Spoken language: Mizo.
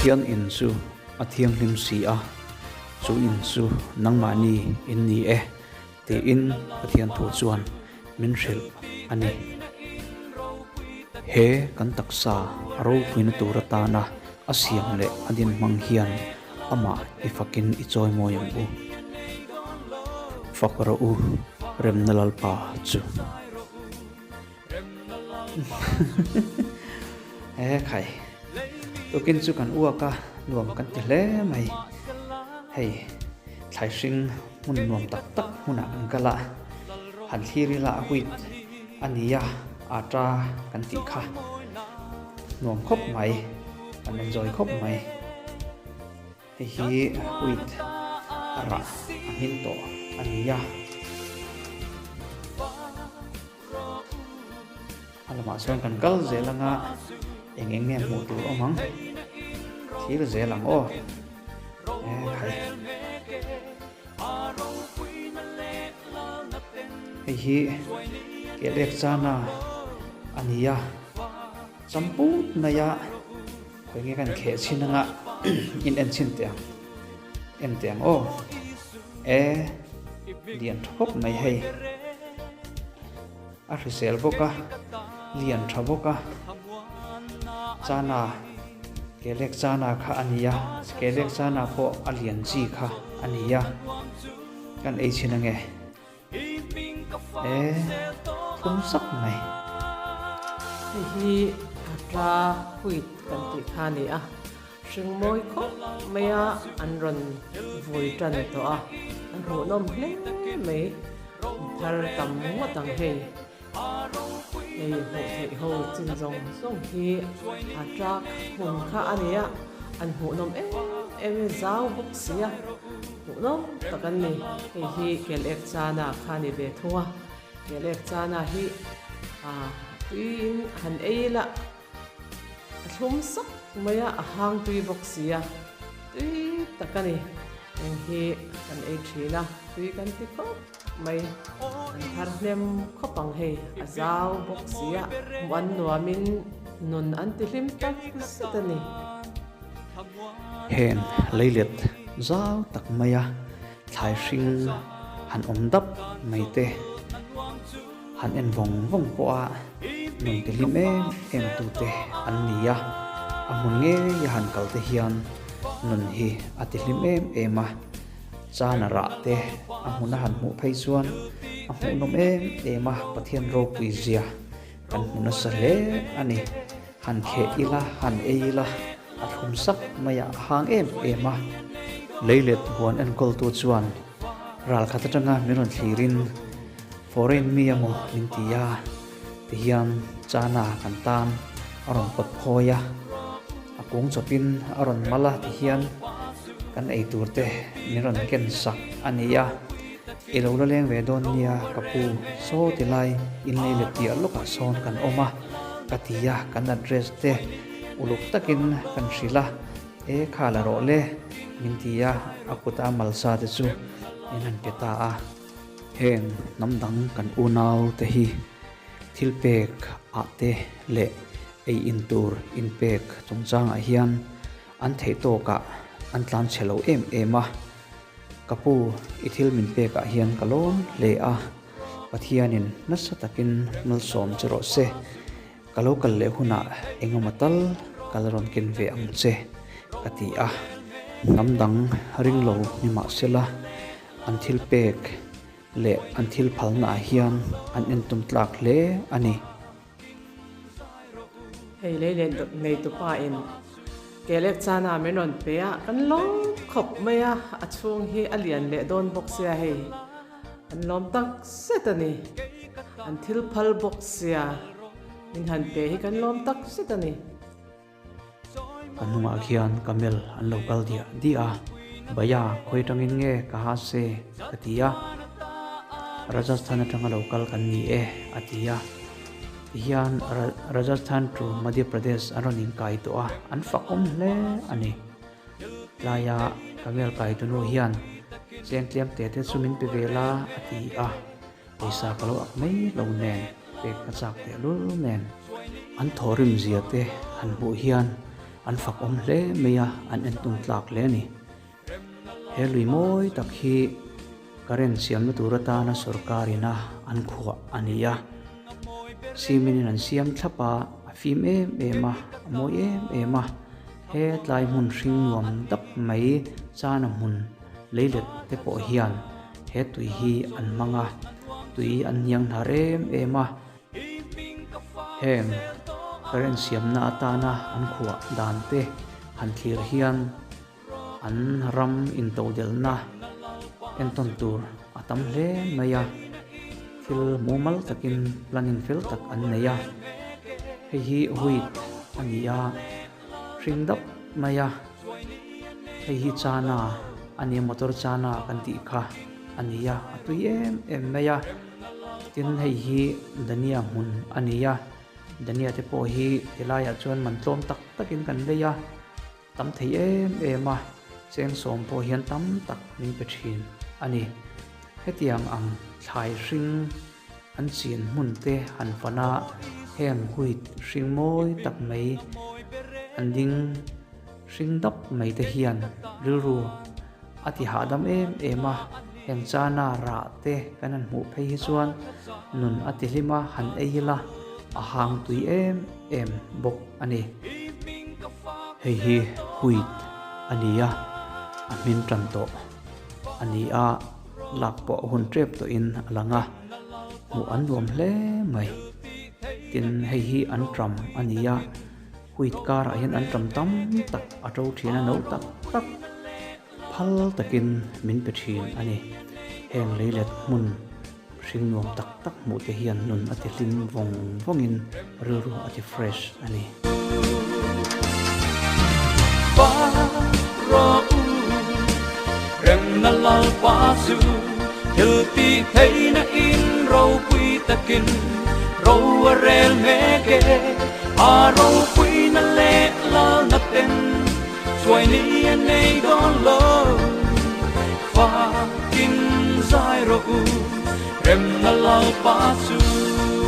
Pathian in chu a thianghlim si a, chu in chu nangmahni in ni e, tiin Pathian thu chuan min hrilh a ni. He kan taksa a ropuina tur atana a siam leh a din hmang hian amah i fakin i chawimawi ang u. Fak rawh u, Remna Lalpa chu. He khai tukin chu kan uak a nuam kan ti hle mai hei thlai hring hmun nuam tak tak hmunah kan kal a han thlir ila a huit a ni a ata kan tih kha nuam khawp mai kan enjoy khawp mai. Hei hi wheat a rah a hmin tawh a ni a. A lamah chuan kan kal zel anga eng eng nge hmuh tur awm ang thlir zel ang aw e khai. Hei hi kelek chana a ni a champut mai a. Khawi nge kan kheh chhin anga in en chhin teh ang en teh ang aw e lian tha khawp mai hei a hrisel bawk a lian tha bawk a chana kelek chana kha a ni a kelek chana pawh a lian chi kha a ni a kan ei chhin ange. E thum sak mai. Hei hi Atla Wheat kan tih kha a ni a, hring mawi khawp mai a an rawn vui tan tawh a, an hmuhnawm hle mai, an thar tam ngawt ang hei. Hei hmuh theih ho chin zawng zawng hi Atla hmun kha a ni a, an hmuhnawm em em e zau bawk si a. Hmuhnawm tak an ni. Hei hi Kelek Chana kha a ni ve thung a. Kelek Chana hi tuiin han ei ila a thlum sak mai a, a hang tui bawk si a, tui tak a ni. Heng hi kan ei thin a, tui kan ti khawp mai. An thar hnem khawp ang hei, a zau bawk si a, hmuh an nuamin nun an ti hlim tak zet a ni. Heng leilet zau tak maia thlai hring han awm dap mai te han en vawng vawng pawha nun ti hlim em em tu te an ni a, a hmun ngeia han kal te hian nun hi a ti hlim em em a, chana rah te a hmuna han hmuh phei chuan a hmuhnawm em em a, Pathian ropui zia kan hmu nasa hle a ni. Han kheh ila, han ei ila, a thlum sak mai a, a hang em em a. Leilet huan enkawltu chuan ral khat atanga min rawn thlirin foreign mi emaw min ti a, tihian chana kan tan a rawn pawt phawi a, a kung chawpin a rawn mal a tihian kan ei tur te min rawn ken sak a ni a, i lo la leng ve dawn nia ka pu, saw ti lai in leilet piah lawkah sawn kan awm a. Ka ti a, kan address te uluk takin kan hrilh a, e kha la rawh le min ti a, a kuta malsa te chu min han pe ta a. Heng hnam dang kan unau te hi thil pek ah te leh ei in tur in pek chungchangah hian an theih tawkah an tlan chhe lo em em a, ka pu i thil min pekah hian ka lawm hle a. Pathianin nasa takin malsawm che rawh se, ka lo kal leh hunah engemaw tal ka la rawn ken ve ang che, ka ti a. Hnam dang ring lo ni mah sela, an thil pek leh an thil phalnaah hian an entum tlak hle a ni. Hei lei leh neitupa in kelek chana min rawn pe a, kan lawm khawp mai a, a chhung hi a lian leh dawn bawk sia hei. An lawm tak zet a ni. An thil phal bawk sia min han pe hi kan lawm tak zet a ni. Ka hnungah khian camel an lo kal diah diah a, Bhaiya khawi atangin nge ka ha se? ka ti a, Rajasthan atanga lo kal kan ni e a ti a, tihian Rajasthan to Madhya Pradesh an rawn inkai tawh a, an fakawm hle a ni. Tlaia camel kai tunu hian cheng tlem te te chu min pe ve la a ti a, pawisa ka lo ak mai lo nen pek ka chak teh lul nen. An thawhrim zia te han hmuh hian. An fak awm hle mai a, an entum tlak hle a ni. He lui mawi tak hi current siamna tur atana sorkar ina an khuah a ni a. Cement in an siam thlap a, a fim em em a, a mawi em em a. He tlai hmun hring nuam dap mai chana hmun leilet te pawh hian he tui hi an hmang a, tui an hniang hnar em em a. Heng current siamna atana an khuah dan te han thlir hian an ram intodelhna entawn tur a tam hle mai a, thil mumal takin planning fel tak an nei a, hei hi wheat a ni a, hring dap mai a, hei hi chana a nia motor chana kan tih kha a ni a, a tui em em mai a, tin hei hi dhania hmun a ni a, dhania te pawh hi tilaiah chuan man tlawm tak takin kan lei a. Tam thei em em a, cheng sawm pawh hian tam tak min pe thin a ni. Hetiang ang thlai hring an chin hmun te han fan a, heng wheat hring mawi tak mai an ding hring dap mai te hian rilru a ti hahdam em em a, heng chana rah te kan han hmuh phei hi chuan nun a ti hlim a, han ei ila a hang tui em em bawk a ni. Hei hi wheat a ni a, a hmin tan tawh a ni a, lak pawh hun tep tawhin a lang a, hmuh an nuam hle mai. Tin, hei hi an tram a ni a, wheat karah hian an tram tam tak a to thin a, no tak tak phal takin min pe thin a ni. Heng leilet hmun Hring nuam tak tak hmuh te hian nun a ti hlim vawng vawngin rilru a ti fresh a ni. Remna Lalpa chu thil tih theihna in ropui takin ro a rel mek e, a ropuina leh lalna ten Chuai ni a nei dawn lo, fakin zai rawh u, remna Lalpa chu.